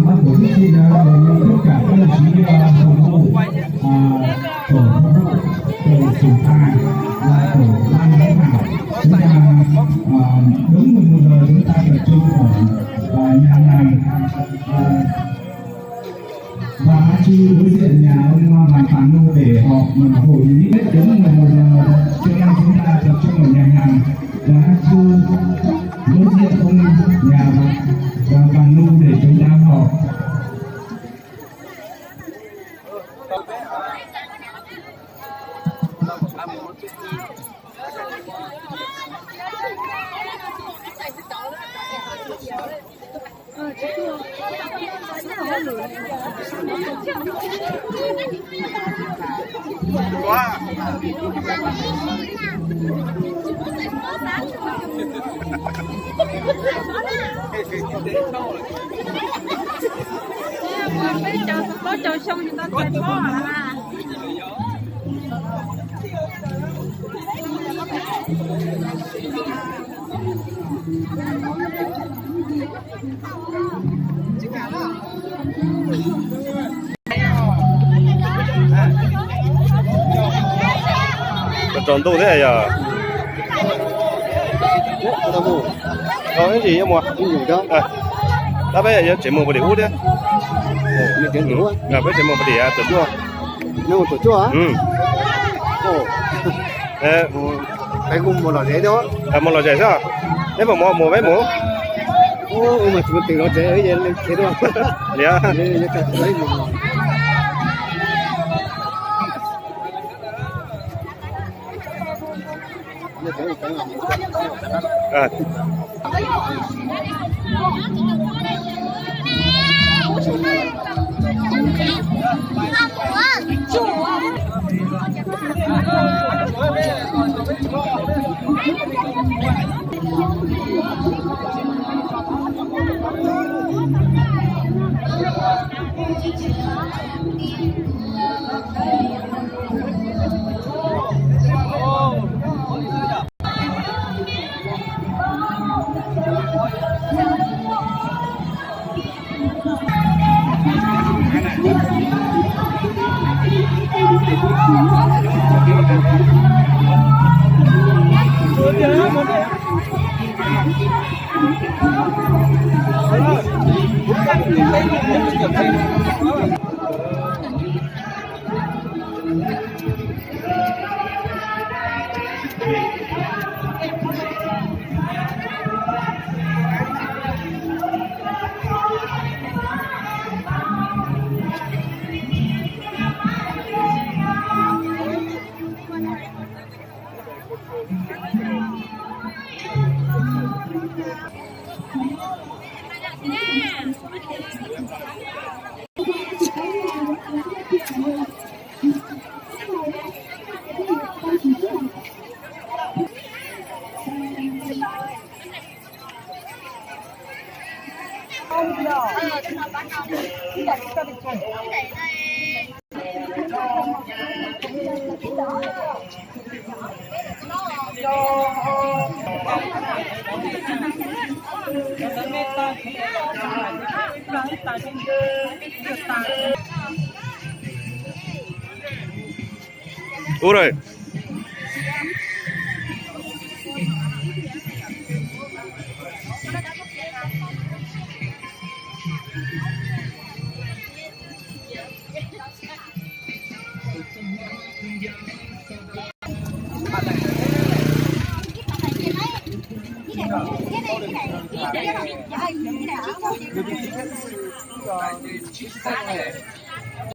Bác Hồ Đức Chi đã đề nghị tất cả các đồng chí, à, cán bộ, à, tổ phó hội, tổ trưởng thôn và tổ ban giám khảo, chúng ta, à, đúng mười một giờ chúng ta tập trung ở, à, nhà hàng, à, Và Á Chu đối diện nhà ông Hoàng Pà Nu để họp hội nghị. Đúng mười một giờ, chúng ta tập trung ở nhà hàng Á Chu đối diện ông nhà Hoàng Pà Nu để chúng ta họp. Tsaus ntuj thiab yog. Ib ntsis yuav mus. Tab peb yuav tseem mus pem ub thiab. Peb tseem mus pem tuam cuaj. Mus lom zem xwb. Neb puas mus, mus peb mus. Li. Ua